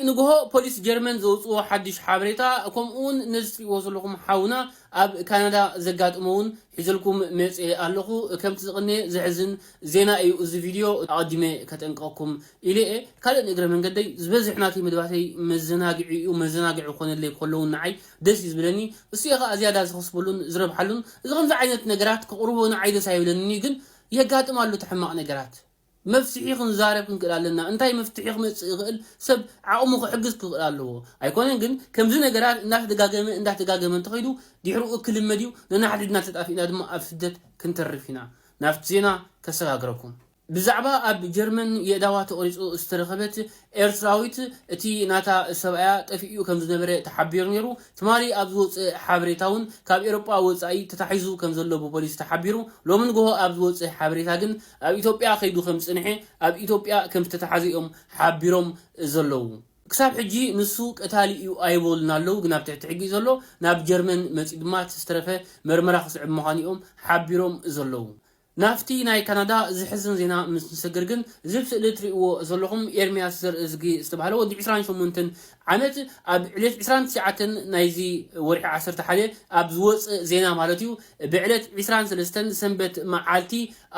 ንግሆ ፖሊስ ጀርመን ዘውፅዎ ሓድሽ ሓበሬታ፣ ከምኡ እውን ነዚ ትሪእዎ ዘለኹም ሓውና ኣብ ካናዳ ዘጋጥሞ እውን ሒዘልኩም መፅኤ ኣለኹ። ከምቲ ዝቕነ ዘሕዝን ዜና እዩ እዚ ቪድዮ፣ ኣቐዲመ ከጠንቀቕኩም ኢለ እየ። ካልእ ንእግረ መንገደይ ዝበዝሕ ናተይ መድባተይ መዘናግዒ እዩ። መዘናግዒ ክኾነለይ ከለውን ንዓይ ደስ እዩ ዝብለኒ። እሱ እየ ኸዓ ዝያዳ ዝኸስበሉን ዝረብሓሉን። እዚ ከምዚ ዓይነት ነገራት ክቕርቦ ንዓይ ደስ ኣይብለኒ፣ ግን የጋጥም ኣሎ ተሕማቕ ነገራት። መፍትሒ ክንዛረብ ክንክእል ኣለና። እንታይ መፍትሒ ክመጽእ ይኽእል? ሰብ ዓቕሙ ክሕግዝ ክኽእል ኣለዎ። ኣይኮነን ግን ከምዚ ነገራት እንዳተደጋገመ እንዳተጋገመ እንተኸይዱ ድሕርኡ ክልመድ እዩ። ነናሕድድና ተጣፊእና ድማ ኣብ ስደት ክንተርፍ ኢና። ናብቲ ዜና ከሰጋግረኩም። ብዛዕባ ኣብ ጀርመን የእዳዋ ተቖሪጹ ዝተረኸበት ኤርትራዊት፣ እቲ ናታ ሰብኣያ ጠፊኡ ከም ዝነበረ ተሓቢሩ ነይሩ። ትማሊ ኣብ ዝወፅእ ሓበሬታ እውን ካብ ኤሮጳ ወፃኢ ተታሒዙ ከም ዘሎ ብፖሊስ ተሓቢሩ። ሎሚ ንግሆ ኣብ ዝወፅእ ሓበሬታ ግን ኣብ ኢትዮጵያ ከይዱ ከም ዝፅንሐ፣ ኣብ ኢትዮጵያ ከም ዝተታሓዘ እዮም ሓቢሮም ዘለዉ። ክሳብ ሕጂ ንሱ ቀታሊ እዩ ኣይበሉን ኣለዉ፣ ግን ኣብ ትሕቲ ሕጊ እዩ ዘሎ። ናብ ጀርመን መፂኡ ድማ እቲ ዝተረፈ መርመራ ክስዕብ ምዃኑ እዮም ሓቢሮም ዘለዉ። ናብቲ ናይ ካናዳ ዝሕዝን ዜና ምስ ንሰግር ግን፣ እዚ ኣብ ስእሊ ትርእይዎ ዘለኹም ኤርምያስ ዘርእዝጊ ዝተባህለ ወዲ ዕስራን ሸሞንተን ዓመት ኣብ ዕለት ዕስራን ትሽዓተን ናይዚ ወርሒ ዓሰርተ ሓደ ኣብ ዝወፅእ ዜና ማለት እዩ፣ ብዕለት ዕስራን ሰለስተን ሰንበት መዓልቲ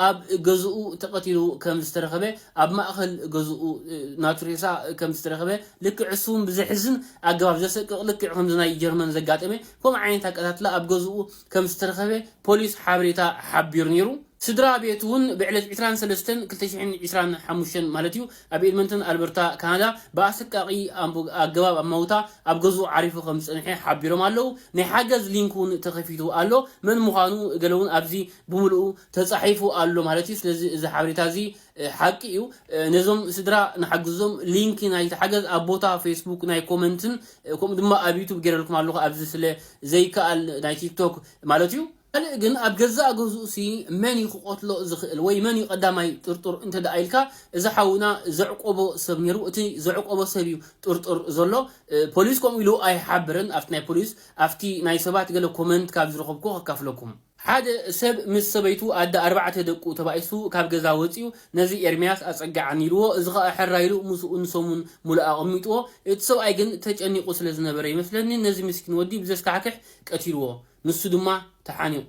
ኣብ ገዝኡ ተቐቲሉ ከም ዝተረኸበ፣ ኣብ ማእኸል ገዝኡ፣ እ፣ ናቱ ሬሳ ከም ዝተረኸበ፣ ልክዕ እሱ እውን ብዘሕዝን ኣገባብ ዘሰቅቕ፣ ልክዕ ከምዚ ናይ ጀርመን ዘጋጠመ ከምኡ ዓይነት ኣቀታትላ ኣብ ገዝኡ ከም ዝተረኸበ ፖሊስ ሓበሬታ ሓቢሩ ነይሩ። ስድራ ቤቱ እውን ብዕለት ዕስራን ሰለስተን ክልተ ሽሕን ዕስራን ሓሙሽተን ማለት እዩ፣ ኣብ ኤድመንተን ኣልበርታ ካናዳ ብኣሰቃቒ ኣምቡ-፣ ኣገባብ ኣማውታ ኣብ ገዝኡ ዓሪፉ ከም ዝጸንሐ ሓቢሮም ኣለዉ። ናይ ሓገዝ ሊንክ እውን ተኸፊቱ ኣሎ። መን ምዃኑ ገለ እውን ኣብዚ ብምሉኡ ተጻሒፉ ኣሎ ማለት እዩ። ስለዚ እዚ ሓበሬታ እዚ፣ እ፣ ሓቂ እዩ። እ፣ ነዞም ስድራ ንሓግዞም። ሊንክ ናይቲ ሓገዝ ኣብ ቦታ ፌስቡክ ናይ ኮመንትን፣ እ፣ ከምኡ ድማ ኣብ ዩቱብ ገይረልኩም ኣለኹ። ኣብዚ ስለ ዘይከኣል ናይ ቲክቶክ ማለት እዩ። ካልእ ግን ኣብ ገዛእ ገዝኡ ሲ መን እዩ ክቐትሎ ዝኽእል ወይ መን እዩ ቀዳማይ ጥርጡር እንተ ደኣ ኢልካ፣ እዚ ሓውና ዘዕቆቦ ሰብ ነይሩ። እቲ ዘዕቆቦ ሰብ እዩ ጥርጡር ዘሎ። እ፣ ፖሊስ ከምኡ ኢሉ ኣይሓብርን። ኣብቲ ናይ ፖሊስ፣ ኣብቲ ናይ ሰባት ገለ ኮመንት ካብ ዝረኸብኩ ከካፍለኩም። ሓደ ሰብ ምስ ሰበይቱ ኣደ ኣርባዕተ ደቁ ተባኢሱ ካብ ገዛ ወፂኡ ነዚ ኤርምያስ ኣፀግዓኒ ኢልዎ። እዚ ኸኣ ሕራይ ኢሉ ምስኡ ንሰሙን ሙሉእ ኣቐሚጥዎ። እቲ ሰብኣይ ግን ተጨኒቑ ስለ ዝነበረ ይመስለኒ ነዚ ምስኪን ወዲ ብዘስካሕክሕ ቀቲልዎ። ንሱ ድማ ተሓኒቑ።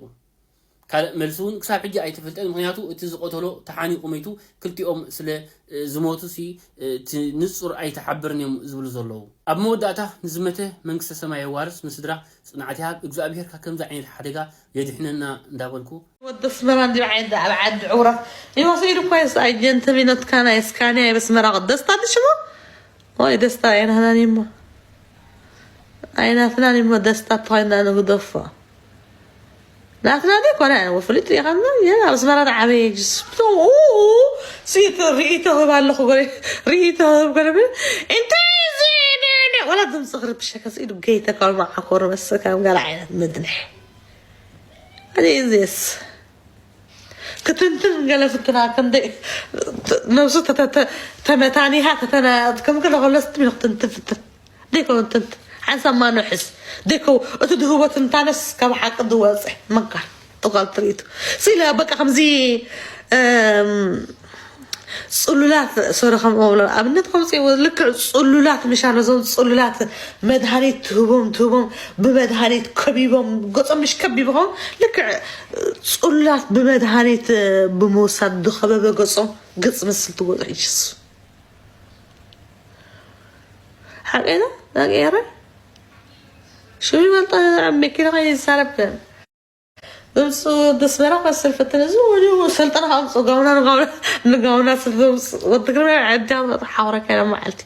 ካልእ መልሲ እውን ክሳብ ሕጂ ኣይተፈልጠን፣ ምኽንያቱ እቲ ዝቐተሎ ተሓኒቑ መይቱ፣ ክልቲኦም ስለ፣ እ፣ ዝሞቱ ሲ፣ እ፣ እቲ ንጹር ኣይተሓብርን እዮም ዝብሉ ዘለዉ። ኣብ መወዳእታ ንዝመተ መንግስተ ሰማይ የዋርስ፣ ንስድራ ጽንዓት ይሃብ። እግዚኣብሔር ካብ ከምዚ ዓይነት ሓደጋ የድሕነና እንዳበልኩ። ወዲ ኣስመራ እንዲ ብዓይንዳ ኣብ ዓዲ ዕውራት ይወስድ እኮ የስ ኣጀንተ ቢኖትካ ናይ እስካንያ የበስመራ ደስታ ትሽሞ ወይ ደስታ ኣይናህናን እሞ ኣይናትናን እሞ ደስታ ተኾይና ንግደፎ። ናትና ደይ ኮነ ወፍልጥ ይኸና የን ኣብ ኣስመራ ዓበየ ጅስ ሲት ርእይቶ ህብ ኣለኹ ጎረ ርእይቶ ህብ ጎረ እንታይ እዚ ወላ ድምፂ ክርብሸከ ስኢሉ ገይተ ካብ መዓኮር መሰካም ጋር ዓይነት ምድንሕ ኣነ እዚስ ክትንትን ገለ ፍትና ክንደይ ነብሱ ተተ- ተመታኒሃ ተተና ከም ከለ ከለስ ትሚኖ ክትንትን ፍትን ደይኮ ክትንትን ሓንሳብ ማኖ ሕዝ ደይኮ እቲ ድህቦ ትንታነስ ካብ ሓቂ ዝወፀ መጋር ጥቃል ትርኢቱ ሲለ በቃ ከምዚ እም፣ ፅሉላት ሶሪ ከም ኣብነት ከምፅእዎ ልክዕ ፅሉላት ምሻ ነዞም ፅሉላት መድሃኒት ትህቦም ትህቦም ብመድሃኒት ከቢቦም ገፆም ምሽ ከቢብኹም ልክዕ ፅሉላት ብመድሃኒት ብምውሳድ ዝኸበበ ገፆም ግፅ ምስል ትጎፅ ሕጅስ ሓቀና ናገረ ሽሚ መልጣ ኣብ መኪና ከይሳረብ ብምፁ ደስመራ ከስል ፍትን እዚ ወዲኡ ሰልጠና ከምፁ ጋውና ንጋውና ንጋውና ስልምፅ ወዲ ግርማ ዓዲ ሓወረ ከይና መዓልቲ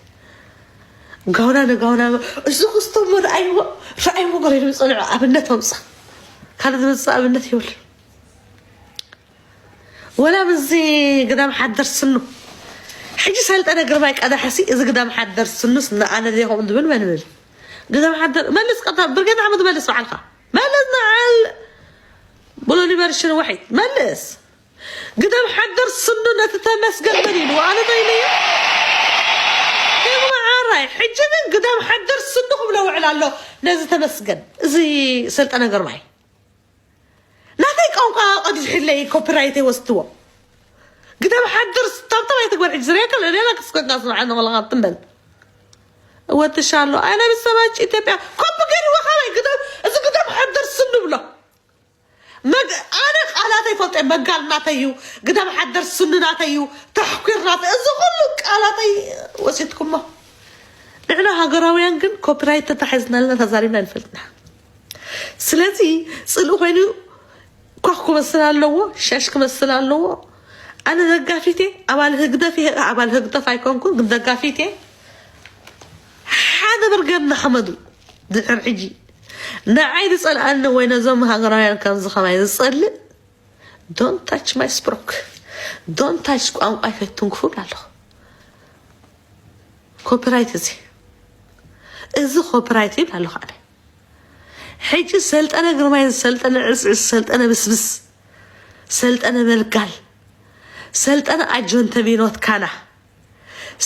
ጋውና ንጋውና እዚ ክስቶም ረኣይዎ ረኣይዎ ገረዱ ዝፀንዑ ኣብነት ኣምፃ ካልእ ዝመፅእ ኣብነት ይብል ወላ ምስዚ ግዳም ሓደር ስኑ ሕጂ ሰልጠነ ግርማይ ቀዳሕሲ እዚ ግዳም ሓደር ስኑስ ንኣነ ዘይኸውን ዝብል መንብል ግዳም ሓደር መልስ ቀዳ ብርጌድ ንዓመት መልስ በዓልካ መልስ ንዓል ብሎ ሊበርሽን ውሒድ መልስ ግዳም ሓደር ስኑ ነቲ ተመስገን መን ኢሉ ኣነ ዶ ኢለዮ ይግባዓራይ ሕጂ ግን ግዳም ሓደር ስኑ ክብሎ ውዕል ኣሎ ነዚ ተመስገን እዚ ሰልጠነ ግርማይ ናተይ ቋንቋ ቀዲሕለይ ኮፒራይተይ ወስድዎ ግደም ሓድር ስታብታብ ኣይትግበር ሕጂ ዝረየከ ሌላ ክስከካ ስምዓ ንኸለኻ ትንበል እወትሻ ኣሎ ኣነ ብሰባጭ ኢትዮጵያ ኮፒ ገይርዎ ካበይ ግደም እዚ ግደም ሓደር ስኒ ብሎ መግ ኣነ ቃላተይ ፈልጠ መጋል ናተይ እዩ ግደም ሓደር ስኒ ናተይ እዩ ተሕኩር ናተይ እዚ ኩሉ ቃላተይ ወሲድኩሞ ንሕና ሃገራውያን ግን ኮፒራይት ተታሒዝናልና ተዛሪብና ንፈልጥና ስለዚ ፅልኢ ኮይኑ ኮኽ ክመስል ኣለዎ ሻሽ ክመስል ኣለዎ ኣነ ደጋፊት እየ ኣባል ህግደፍ እየ ኣባል ህግደፍ ኣይኮንኩን ግን ደጋፊት እየ ሓደ ብርገም ንሓመዱ ድሕር ሕጂ ንዓይ ዝፀልኣኒ ወይ ነዞም ሃገራውያን ከምዚ ከማይ ዝፀልእ don't touch my ስፕሮክ don't touch ቋንቋ ኣይፈትንኩ ይብል ኣለኹ ኮፒራይት እዚ እዚ ኮፒራይት ይብል ኣለኹ ኣነ ሕጂ ሰልጠነ ግርማይ ሰልጠነ ዕስዕስ ሰልጠነ ብስብስ ሰልጠነ መልጋል ሰልጠነ ኣጆንተ ቢኖት ካና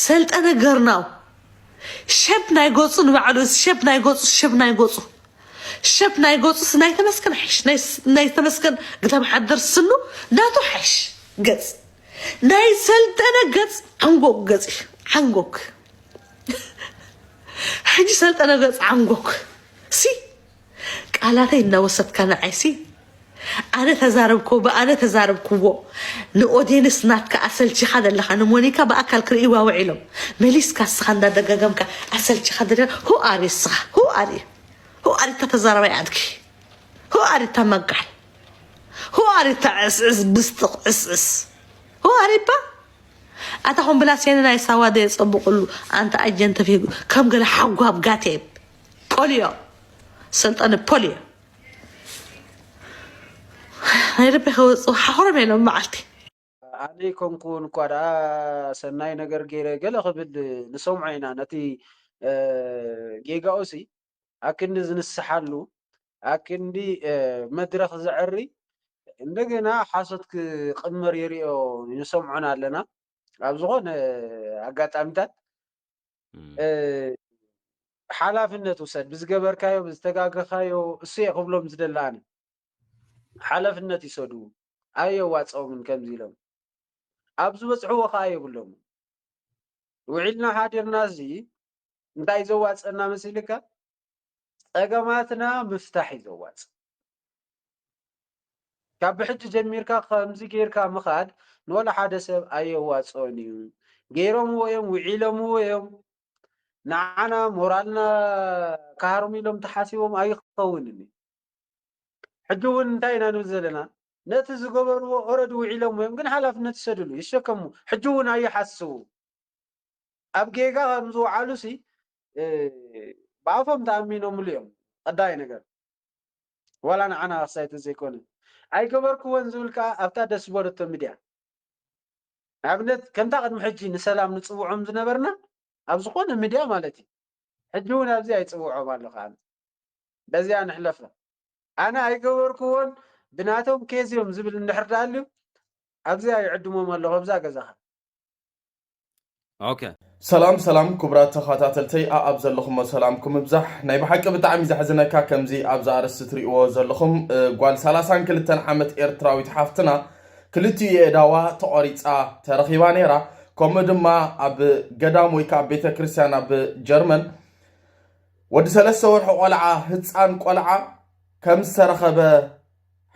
ሰልጠነ ገርናው ሸብ ናይ ገፁ ንባዕሉ ሸብ ናይ ገፁ ሸብ ናይ ገፁ ሸብ ናይ ገፁ ናይ ተመስገን ሓሽ ናይ ተመስገን ግዳም ሓደር ስኑ ናቱ ሓሽ ገፅ ናይ ሰልጠነ ገፅ ዓንጎግ ገፅ ዓንጎግ ሕጂ ሰልጠነ ገፅ ዓንጎግ ሲ ቃላተይ እናወሰድካ ንዓይሲ ኣነ ተዛረብኮ ብኣነ ተዛረብክዎ ንኦዴንስ ናትካ ኣሰልቺኻ ዘለኻ ንሞኒካ ብኣካል ክርእይዋ ውዒሎም መሊስካ እስኻ እንዳደጋገምካ ኣሰልቺኻ ደለ ሁኣሪ እስኻ ሁኣሪ ሁኣሪታ ተዛረባይ ኣድኪ ሁኣሪታ መጋል ሁኣሪታ ዕስዕስ ብስጥቕ ዕስዕስ ሁኣሪባ ኣታ ኮምብላሴን ናይ ሳዋ ደየጸብቕሉ ኣንታ ኣጀንተ ፊጉ ከም ገለ ሓጓብ ጋቴ ፖልዮ ሰልጠነ ፖልዮ ናይ ልቢ ከወፅኡ ሓኽሮም እዮም መዓልቲ ኣነ ይኮንኩን እኳ ደኣ ሰናይ ነገር ገይረ ገለ ክብል ንሰምዖ ኢና ነቲ ጌጋኡ ሲ ኣክንዲ ዝንስሓሉ ኣክንዲ መድረኽ ዘዕሪ እንደገና ሓሶት ክቕመር የሪኦ ንሰምዖን ኣለና ኣብ ዝኾነ ኣጋጣሚታት ሓላፍነት ውሰድ ብዝገበርካዮ ብዝተጋገኻዮ እሱ እየ ክብሎም ዝደሊ ኣነ ሓላፍነት ይሰዱ ኣየዋፀኦምን ከምዚ ኢሎም ኣብ ዝበፅሕዎ ከዓ የብሎምን ውዒልና ሓዲርና እዚ እንታይ ዘዋፀና መሲልካ ፀገማትና ምፍታሕ እዩ ዘዋፅ ካብ ብሕጂ ጀሚርካ ከምዚ ጌርካ ምኻድ ንወላ ሓደ ሰብ ኣየዋፅኦን እዩ ገይሮምዎ እዮም ውዒሎምዎ እዮም ንዓና ሞራልና ክሃርሙ ኢሎም ተሓሲቦም ኣይኸውንን እዩ ሕጂ እውን እንታይ ኢና ንብል ዘለና ነቲ ዝገበርዎ ኦረዲ ውዒሎምዎ እዮም ግን ሓላፍነት ይሰድሉ ይሸከሙ ሕጂ እውን ኣይሓስቡ ኣብ ጌጋ ከም ዝወዓሉ ሲ ብኣፎም ተኣሚኖምሉ እዮም ቀዳይ ነገር ዋላ ንዓና ክሳይ ተዘይኮነ ኣይገበርክዎን ዝብል ከዓ ኣብታ ደስ ዝበለቶ ሚድያ ንኣብነት ከምታ ቅድሚ ሕጂ ንሰላም ንፅውዖም ዝነበርና ኣብ ዝኾነ ሚድያ ማለት እዩ ሕጂ እውን ኣብዚ ኣይፅውዖም ኣለኹ ኣነ በዚኣ ንሕለፋ ኣነ ኣይገበርክዎን ብናቶም ኬዝ እዮም ዝብል እንድሕር ዳኣልዩ ኣብዚኣ ይዕድሞም ኣለኹ ኣብዛ ገዛኻ ኦኬ ሰላም ሰላም ክቡራት ተኸታተልተይ ኣኣብ ዘለኹሞ ሰላምኩም ምብዛሕ ናይ ብሓቂ ብጣዕሚ ዘሕዝነካ ከምዚ ኣብዚ ኣርእስቲ ትሪእዎ ዘለኹም እ፣ ጓል ሰላሳን ክልተን ዓመት ኤርትራዊት ሓፍትና ክልቲኡ የእዳዋ ተቖሪፃ ተረኺባ ነይራ ከምኡ ድማ ኣብ ገዳም ወይ ከዓ ቤተ ክርስቲያን ኣብ ጀርመን ወዲ ሰለስተ ወርሒ ቆልዓ ህፃን ቆልዓ ከም ዝተረኸበ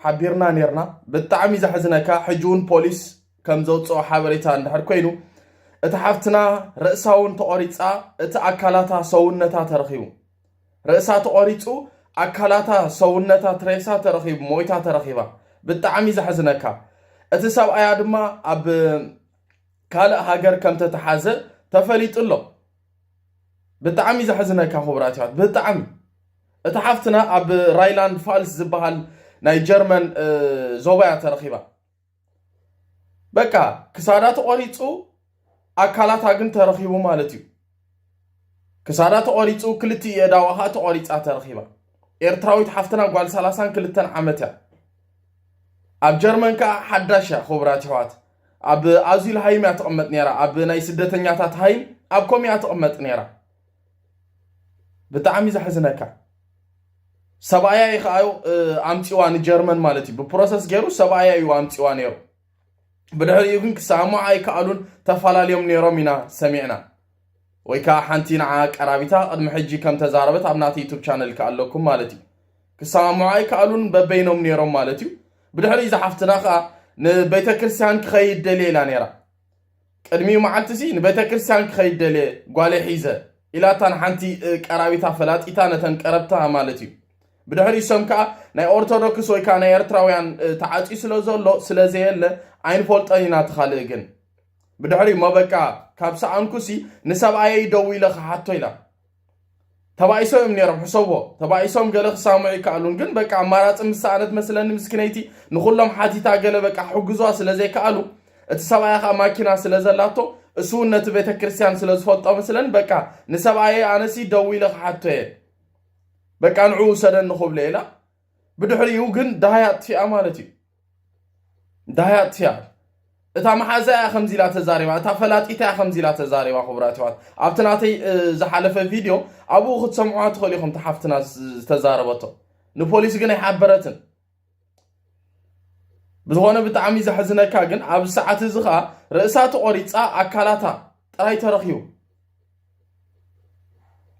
ሓቢርና ኔርና። ብጣዕሚ ዘሕዝነካ ሕጂ እውን ፖሊስ ከም ዘውፅኦ ሓበሬታ እንድሕር ኮይኑ እቲ ሓፍትና ርእሳ እውን ተቖሪፃ እቲ ኣካላታ ሰውነታ ተረኺቡ። ርእሳ ተቖሪፁ ኣካላታ ሰውነታ ትሬሳ ተረኺቡ ሞይታ ተረኺባ። ብጣዕሚ ዘሕዝነካ እቲ ሰብኣያ ድማ ኣብ ካልእ ሃገር ከም ተተሓዘ ተፈሊጡ ኣሎ። ብጣዕሚ ዘሕዝነካ ክቡራት ኣሕዋት ብጣዕሚ እታ ሓፍትና ኣብ ራይላንድ ፋልስ ዝበሃል ናይ ጀርመን ዞባ እያ ተረኺባ። በቃ ክሳዳ ተቖሪፁ ኣካላታ ግን ተረኺቡ ማለት እዩ። ክሳዳ ተቖሪፁ ክልቲኡ የእዳዋ ከዓ ተቖሪፃ ተረኺባ። ኤርትራዊት ሓፍትና ጓል ሰላሳን ክልተን ዓመት እያ። ኣብ ጀርመን ከዓ ሓዳሽ እያ ክቡራት ኣሕዋት። ኣብ ኣዚል ሃይም እያ ትቕመጥ ነይራ። ኣብ ናይ ስደተኛታት ሃይም ኣብ ኮም እያ ትቕመጥ ነይራ። ብጣዕሚ ዘሕዝነካ። ሰብኣያ እዩ ከዓ ኣምፂዋ ንጀርመን ማለት እዩ። ብፕሮሰስ ገይሩ ሰብኣያ እዩ ኣምፂዋ ነይሩ። ብድሕሪኡ ግን ክሰማምዑ ኣይከኣሉን፣ ተፈላለዮም ነይሮም ኢና ሰሚዕና። ወይ ከዓ ሓንቲ ንዓ ቀራቢታ ቅድሚ ሕጂ ከም ተዛረበት ኣብ ናተይ ዩቱብ ቻነል ከኣ ኣለኩም ማለት እዩ። ክሰማምዑ ኣይከኣሉን፣ በበይኖም ነይሮም ማለት እዩ። ብድሕሪ እዚ ሓፍትና ከዓ ንቤተ ክርስቲያን ክኸይድ ደልየ ኢላ ነይራ። ቅድሚኡ መዓልቲ ሲ ንቤተ ክርስቲያን ክኸይድ ደልየ ጓለይ ሒዘ ኢላታ ንሓንቲ ቀራቢታ ፈላጢታ ነተን ቀረብታ ማለት እዩ። ብድሕሪ እሶም ከዓ ናይ ኦርቶዶክስ ወይ ከዓ ናይ ኤርትራውያን ተዓፅዩ ስለ ዘሎ ስለ ዘየለ ኣይንፈልጦን ኢና። እቲ ካልእ ግን ብድሕሪ እሞ በቃ ካብ ሰኣንኩሲ ንሰብኣየይ ደዊለ ክሓቶ ኢላ። ተባኢሶም እዮም ነይሮም። ሕሰቦ፣ ተባኢሶም ገለ ክሳምዑ ይከኣሉን ግን በቃ ኣማራፂ ምስ ሰኣነት መስለኒ ምስኪነይቲ ንኩሎም ሓቲታ ገለ በቃ ሕግዟ ስለ ዘይከኣሉ እቲ ሰብኣያ ከዓ ማኪና ስለ ዘላቶ እሱ እውን ነቲ ቤተ ክርስቲያን ስለ ዝፈልጦ መስለኒ በቃ ንሰብኣየይ ኣነሲ ደዊለ ክሓቶ እየ በቃ ንዑ ውሰደኒ ክብለ ኢላ። ብድሕሪኡ ግን ዳሃይ ኣጥፊኣ ማለት እዩ። ዳሃይ ኣጥፊኣ። እታ መሓዛ እያ ከምዚ ኢላ ተዛሪባ፣ እታ ፈላጢታ እያ ከምዚ ኢላ ተዛሪባ። ክቡራት ይዋት ኣብቲ ናተይ ዝሓለፈ ቪድዮ ኣብኡ ክትሰምዑዋ ትኽእሉ ኢኹም። ተሓፍትና ዝተዛረበቶ ንፖሊስ ግን ኣይሓበረትን። ብዝኾነ ብጣዕሚ ዘሕዝነካ ግን ኣብዚ ሰዓት እዚ ኸዓ ርእሳ ተቖሪፃ ኣካላታ ጥራይ ተረኺቡ።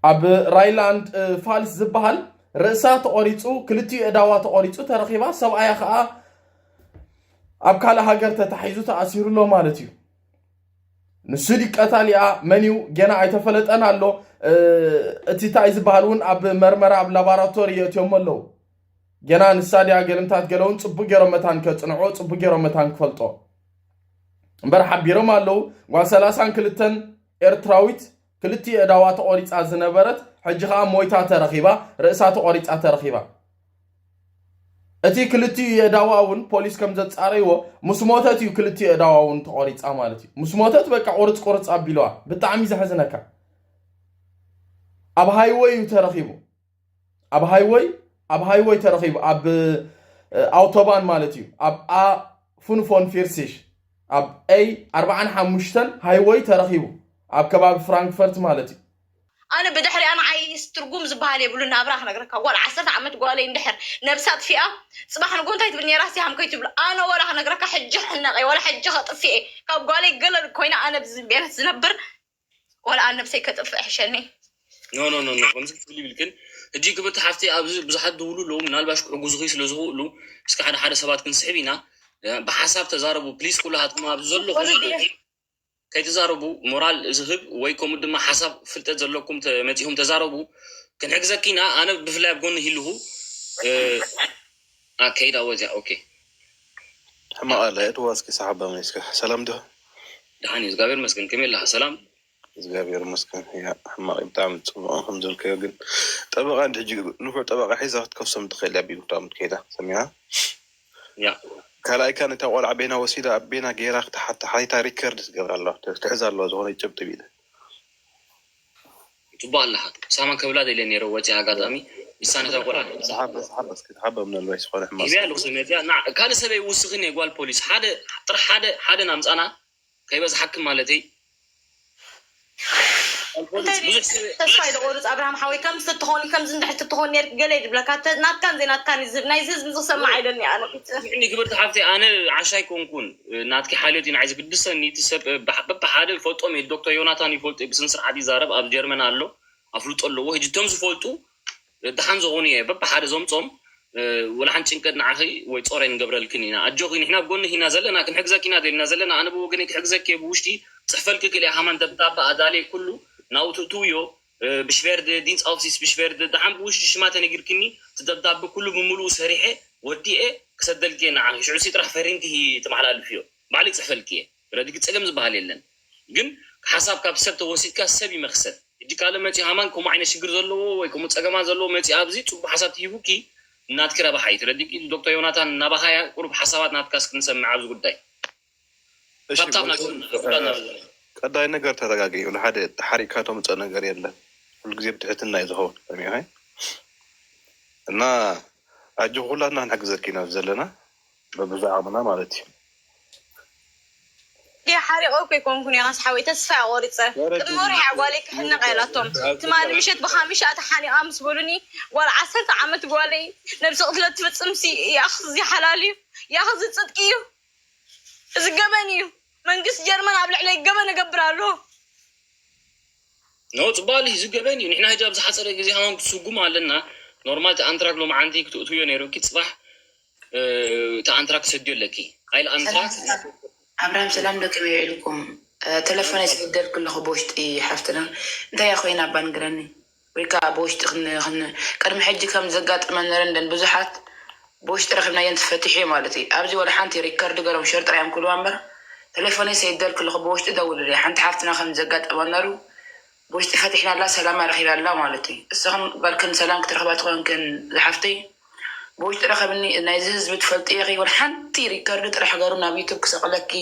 ኣብ ራይላንድ ፋልስ ዝበሃል ርእሳ ተቖሪፁ ክልቲኡ እዳዋ ተቖሪፁ ተረኺባ። ሰብኣያ ኸዓ ኣብ ካልእ ሃገር ተታሒዙ ተኣሲሩ ኣሎ ማለት እዩ። ንሱ ድቀታሊኣ መን እዩ ገና ኣይተፈለጠን ኣሎ። እቲ እንታይ ዝበሃል እውን ኣብ መርመራ ኣብ ላባራቶሪ የእትዮሞ ኣለዉ። ገና ንሳ ድያ ገልምታት ገለውን ፅቡቅ ገይሮም መታን ከፅንዖ ፅቡቅ ገይሮም መታን ክፈልጦ እምበር ሓቢሮም ኣለዉ። ጓል ሰላሳን ክልተን ኤርትራዊት ክልቲኡ እዳዋ ተቆሪፃ ዝነበረት ሕጂ ከዓ ሞይታ ተረኺባ፣ ርእሳ ተቆሪፃ ተረኺባ። እቲ ክልቲኡ የእዳዋ እውን ፖሊስ ከም ዘፃረይዎ ምስ ሞተት እዩ ክልቲኡ የእዳዋ እውን ተቆሪፃ ማለት እዩ። ምስ ሞተት በቃ ቁርፅ ቁርፅ ኣቢለዋ። ብጣዕሚ ዘሕዝነካ ኣብ ሃይወይ እዩ ተረኺቡ። ኣብ ሃይወይ ኣብ ሃይወይ ተረኺቡ ኣብ ኣውቶባን ማለት እዩ። ኣብ ኣፉንፎን ፊርሲሽ ኣብ ኤይ ኣርባዓን ሓሙሽተን ሃይወይ ተረኺቡ ኣብ ከባቢ ፍራንክፈርት ማለት እዩ። ኣነ ብድሕሪኣ ንዓይ ትርጉም ዝበሃል የብሉ ናብራ ክነግረካ። ጓል ዓሰርተ ዓመት ጓለይ እንድሕር ነብሳ ኣጥፊኣ ፅባሕ ንጎ እንታይ ትብል ነይራ ሲሃም ከይትብሉ ኣነ ወላ ክነግረካ ሕጂ ሕነቀ ወላ ሕጂ ከጥፍኤ ካብ ጓለይ ገለ ኮይና ኣነ ብዝቤነት ዝነብር ወላ ኣነ ነብሰይ ከጥፍእ ሕሸኒ። ኖ ኖ ኖ ኖ ከምዚ ክትብል ይብልክን። ሕጂ ክብርቲ ሓፍቲ ኣብዚ ብዙሓት ዝብሉ ኣለዉ፣ ምናልባሽ ክሕጉዙኺ ስለ ዝኽእሉ እስኪ ሓደ ሓደ ሰባት ክንስሕብ ኢና። ብሓሳብ ተዛረቡ ፕሊስ፣ ኩላሃትኩም ኣብዚ ዘለኹም ወለዲ ከይትዛረቡ ሞራል ዝህብ ወይ ከምኡ ድማ ሓሳብ ፍልጠት ዘለኩም መፂኹም ተዛረቡ፣ ክንሕግዘኪ ኢና። ኣነ ብፍላይ ኣብ ጎኒ ሂልኹ ከይዳ ወፅያ። ኦኬ ሕማቕ ኣለ እትዋ እስኪ ሰሓባ መሊስካ ሰላም ዲኻ? ደሓን እዩ እግዚኣብሔር ይመስገን። ከመይ ኣለኻ? ሰላም እግዚኣብሔር ይመስገን። ያ ሕማቕ እዩ ብጣዕሚ ፅቡቕ ከም ዝበልካዮ ግን ጠበቓ እንዲ ሕጂ ንፉዕ ጠበቓ ሒዛ ክትከሶም ትኽእል እያ። ቢሉ ብጣዕሚ ትከይዳ ሰሚዓ ያ ካልኣይ ከኣ ነታ ቆልዓ ቤና ወሲዳ ኣብ ቤና ገይራ ክትሓታ ሓቲታ ሪከርድ ትገብር ኣለዋ ትሕዝ ኣለዋ ዝኾነ ጭብጢ ቢለ ጽቡቅ ኣለኻ ሳማ ከብላ ደልየ ነይረ ወፂኣ ኣጋጣሚ ንሳ ነታ ቆልዓ ሰሓባ ሰሓባ እስኪ ተሓባ ምናልባሽ ዝኾነ ሕማቕ ሂበያ ኣለኹ ሰብ መፅያ ካልእ ሰበይ ውስኽን እየ ጓል ፖሊስ ሓደ ጥራሕ ሓደ ሓደ ናምፃና ከይበዝሓክን ማለተይ ተስፋ ይደቆርፅ ኣብርሃም ሓወይ ከምዚ ተትኾኒ ከምዚ እንድሕር ተትኾኒ ነርክ ገለ ይድብለካ ናትካን ዘይናትካን እዩ ዝህብ ናይዚ ህዝቢ ዝሰማዕ ኣይደልኒ ኣነ ስምዕኒ ክብርቲ ሓፍተይ ኣነ ዓሻ ኣይኮንኩን ናትኪ ሓልዮት እዩ ንዓይ ዝግድሰኒ እቲ ሰብ በብሓደ ይፈልጦም እየ ዶክተር ዮናታን ይፈልጦ ብስነ ስርዓት ይዛረብ ኣብ ጀርመን ኣሎ ኣፍልጦ ኣለዎ ሕጂ እቶም ዝፈልጡ ደሓን ዝኾኑ እየ በብሓደ ዘምጾም ወላ ሓንቲ ጭንቀት ንዓኺ ወይ ጾር ኣይንገብረልክን ኢና ኣጆኺ ንሕና ኣብ ጎንኺ ኢና ዘለና ክንሕግዘኪ ኢና ደሊና ዘለና ኣነ ብወገነይ ክሕግዘኪ እየ ብውሽጢ ክፅሕፈልኪ ክእል እየ ሃማን ደብዳበ ኣዳልየ ኩሉ ናብኡ ትእትውዮ ብሽቬርድ ዲንስ ኣውሲስ ብሽቬርድ ደሓን ብውሽጢ ሽማ ተነጊርክኒ እቲ ደብዳበ ኩሉ ብምሉኡ ሰሪሐ ወዲኤ ክሰደልኪ እየ ንዓኺ ሽዑ ሲ ጥራሕ ፈሪምኪ ትመሓላልፍዮ ባዕለይ ክፅሕፈልኪ እየ ረዲኪ ፀገም ዝበሃል የለን ግን ሓሳብ ካብ ሰብ ተወሲድካ ሰብ ይመክሰል ሕጂ ካልእ መፂኡ ሃማን ከምኡ ዓይነት ሽግር ዘለዎ ወይ ከምኡ ፀገማት ዘለዎ መፂኡ ኣብዚ ፅቡቅ ሓሳብ ትሂቡኪ ናትኪ ረብሓ እዩ ትረዲኪ ዶክተር ዮናታን ናባኻ እያ ቁሩብ ሓሳባት ናትካ እስኪ ንሰምዕ ኣብዚ ጉዳይ እሺ ካብታ ኣብ ናይ ቀዳይ ነገር ተረጋጊ ንሓደ ተሓሪቅካ ተምፀእ ነገር የለን ኩሉ ግዜ ብትሕትና እዩ ዝኸውን ሰሚዕኸ እና ኣጆ ኩላትና ክንሕግዘኪ ኢና ዘለና በብዛዕባና ማለት እዩ ሓሪቐ እኮ ይኮንኩን እየ ካስ ሓወይ ተስፋ እያ ቆሪፀ ቅድሚ ወርሒ እያ ጓለይ ክሕነቕ እያ ኢላቶም ትማሊ ምሸት ብካሚሻ ተሓኒቓ ምስ በሉኒ ጓል ዓሰርተ ዓመት ጓለይ ነብሲ ቅትለት ትፍፅምሲ ያኽዚ ሓላል እዩ ያኽዚ ፅድቂ እዩ እዚ ገበን እዩ መንግስቲ ጀርመን ኣብ ልዕለይ ገበን እገብር ኣሎ ኖ፣ ፅባሊ ዝገበን እዩ። ንሕና ሕጂ ኣብ ዝሓፀረ ግዜ ሃዋን ክስጉም ኣለና። ኖርማል፣ እቲ ኣንትራክ ሎምዓንቲ ክትእትውዮ ነይሩኪ፣ ፅባሕ፣ እ፣ እቲ ኣንትራክ ክሰድዮ ኣለኪ። ኣይል ኣንትራክ ኣብርሃም ሰላም ዶ ከመይ ውዒልኩም? እ፣ ተለፎነይ ሰይደልክ ኣለኹ ብውሽጢ ሓፍትና። እንታይ እያ ኮይና እባ ንገረኒ። ወይ ከዓ ብውሽጢ ክን-፣ ክን-፣ ቅድሚ ሕጂ ከም ዘጋጠመን ነረን ደን ብዙሓት ብውሽጢ ረኺብናየን ትፈትሕ እዩ ማለት እዩ። ኣብዚ ወላ ሓንቲ ሪከርድ ገሮም ሸር ጥራይ እዮም ክብልዋ እምበር፣ ተሌፎነይ ሰይደልክ ኣለኹ ብውሽጢ ደውልለይ። ሓንቲ ሓፍትና ከም ዘጋጠመ ነሩ ብውሽጢ ፈቲሕናላ ሰላማ ረኺባላ ማለት እዩ። እስኽን በልክን ሰላም ክትረኽባ ትኾንክን ዝሓፍተይ ብውሽጢ ረኸብኒ። ናይዚ ህዝቢ ትፈልጢ ኢኺ። ወላ ሓንቲ ሪከርድ ጥራሕ ገሩ ናብ ዩቱብ ክሰቕለኪ፣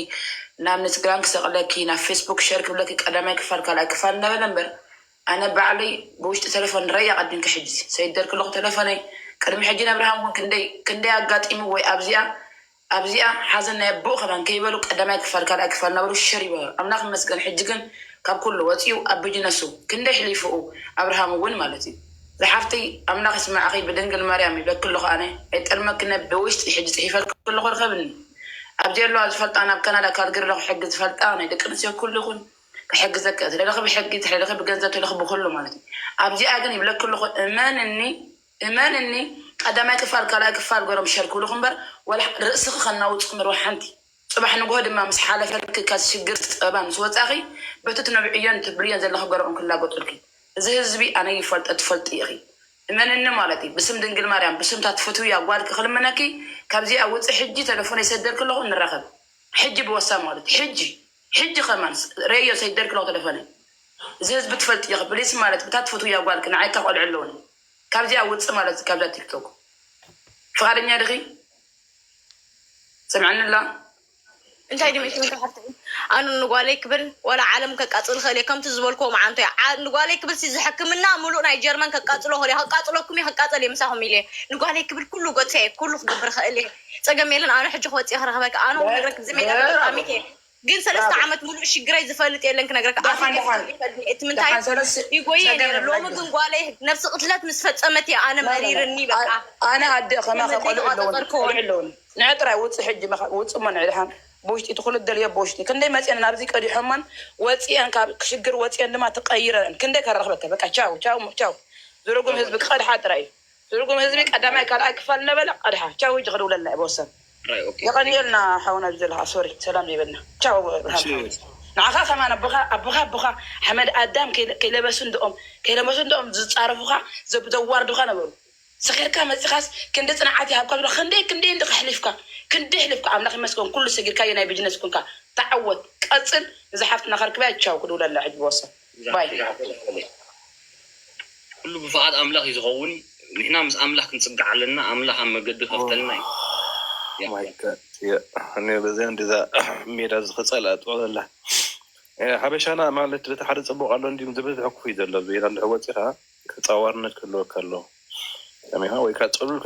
ናብ ኢንስትግራም ክሰቕለኪ፣ ናብ ፌስቡክ ሸር ክብለኪ ቀዳማይ ክፋል ካልኣይ ክፋል እንዳበለ እምበር ኣነ ባዕለይ ብውሽጢ ተለፎን ንረያ ቀዲምኪ ሕጂ ሰይደልክ ኣለኹ ተለፎነይ ቅድሚ ሕጂ ነብርሃም እውን ክንደይ ክንደይ ኣጋጢሙ ወይ ኣብዚኣ ኣብዚኣ ሓዘን ናይ ኣቦኡ ከማን ከይበሉ ቀዳማይ ክፋል ካልኣይ ክፋል እናበሉ ሽር ይበሉ። ኣምላኽ ይመስገን ሕጂ ግን ካብ ኩሉ ወፂኡ ኣብ ቢጅነሱ ክንደይ ሕሊፍኡ ኣብርሃም እውን ማለት እዩ። ዝሓፍተይ ኣምላኽ ይስማዕኺ ብድንግል ማርያም ይብለኪ ኣለኹ ኣነ ኣይጠልመኪ ነ ብውሽጢ ሕጂ ፅሒፈልኪ ኣለኹ ርከብኒ ኣብዚ ኣለዋ ዝፈልጣ ናብ ካናዳ ካልግሪ ኣለኹ ሕጊ ዝፈልጣ ናይ ደቂ ኣንስትዮ ኩሉ ይኹን ክሕግዘኪ እየ ትደለኺ ብሕጊ ትደለኺ ብገንዘብ ትደለኺ ብኩሉ ማለት እዩ። ኣብዚኣ ግን ይብለኪ ኣለኹ እመንኒ እመንኒ ቀዳማይ ክፋል ካልኣይ ክፋል ገሮም ሸር ክብሉኺ እምበር ዋላ ርእስኺ ከናውፅኺ እምበር ዋላ ሓንቲ ፅባሕ ንግሆ ድማ ምስ ሓለፈልኪ ካብ ሽግር ፀባ ምስ ወፃኺ በቲ ትነብዕዮን ትብልዮን ዘለኺ ገሮም ክላገፁልኪ እዚ ህዝቢ ኣነ ይፈልጦ ትፈልጢ ኢኺ እመንኒ ማለት እዩ ብስም ድንግል ማርያም ብስምታ ትፈትውያ ጓልኪ ክልምነኪ ካብዚኣ ውፂ ሕጂ ተለፎን የሰደልኪ ኣለኹ ንራኸብ ሕጂ ብወሳ ማለት ሕጂ ሕጂ ከማን ረዮ ሰይደልክ ለው ተለፈነ እዚ ህዝቢ ትፈልጥ ኢኺ ፕሊስ ማለት ብታ ትፈትውያ ጓልክ ንዓይ ካብ ቆልዑ ኣለውኒ ካብዚኣ ውፅእ ማለት ካብዛ ቲክቶክ ፍቃደኛ ድኺ ሰምዐኒ ኣላ እንታይ ድሜት ምንታይ ሓፍተይ ኣኑ ንጓለይ ክብል ዋላ ዓለም ከቃፅል ክእል እየ ከምቲ ዝበልክዎ መዓንቶ እየ ንጓለይ ክብል ሲ ዝሕክምና ሙሉእ ናይ ጀርመን ከቃፅሎ ክእል እየ ከቃፅለኩም እየ ከቃፀል እየ ምሳኹም ኢለ ንጓለይ ክብል ኩሉ ገፀ እየ ኩሉ ክገብር ክእል እየ ፀገም የለን ኣነ ሕጂ ክወፅእ ክረክበክ ኣነ ክነግረክ ዝሜዳ ብጣዕሚ እየ ግን ሰለስተ ዓመት ሙሉእ ሽግረይ ዝፈልጥ የለን ክነግረክ ኣፊ ይፈልጥ እቲ ምንታይ ይጎየ ነረ ሎሚ ግን ጓለይ ነብሲ ቅትለት ምስ ፈፀመት እየ ኣነ መሪርኒ በቃ ኣነ ኣደ ከማኸ ቆልዑ ኣለውኒ ቆልዑ ኣለውኒ ንዐ ጥራይ ውፅእ ሕጂ ውፅእ እሞ ንዕድሓን ብውሽጢ እቲ ኩሉ ደልዮ ብውሽጢ ክንደይ መፅአን ናብዚ ቀዲሖመን ወፅአን ካብ ሽግር ወፅአን ድማ ተቀይረን ክንደይ ከረክበከ በቃ ቻው ቻው ቻው ዝርጉም ህዝቢ ቀድሓ ጥራይ እዩ ዝርጉም ህዝቢ ቀዳማይ ካልኣይ ክፋል እናበለ ቀድሓ ቻው ሕጂ ክድውለልና እዩ ብወሰን የቐንየልና ሓውና ኣብዚ ዘለካ ሶሪ ሰላም ይበልና ቻው ንዓኻ ከማን ኣቦኻ ኣቦኻ ኣቦኻ ሓመድ ኣዳም ከይለበሱ እንደኦም ከይለበሱ እንደኦም ዝፃረፉኻ ዘዋርዱኻ ነበሩ ሰኺርካ መፂኻስ ክንዲ ፅንዓት ይሃብካ ዝብሎ ክንደይ ክንደይ እንዲ ከሕሊፍካ ክንደይ ሕሊፍካ ኣምላኽ ይመስገን ኩሉ ሰጊርካዮ ናይ ቢጅነስ ኩንካ ተዓወት ቀፅል እዛ ሓፍትና ከርክበያ ቻው ክድውለላ ሕጂ ብወሰን ባይ ኩሉ ብፍቓድ ኣምላኽ እዩ ዝኸውን ንሕና ምስ ኣምላኽ ክንፅጋዕ ኣለና ኣምላኽ ኣብ መገዲ ከፍተልና እዩ እኔ በዚያ እንደዛ ሜዳ ዝኸፀላ ጥቕለላ ሓበሻና ማለት በቲ ሓደ ፅቡቅ ኣሎ እንዲም ዝበዝሕ ክፉይ ዘሎ ሜዳ እንድሕር ወፂኻ ተፃዋርነት ክህልወካ ኣለዎ ሰሚኻ ወይ ከዓ ፅሉል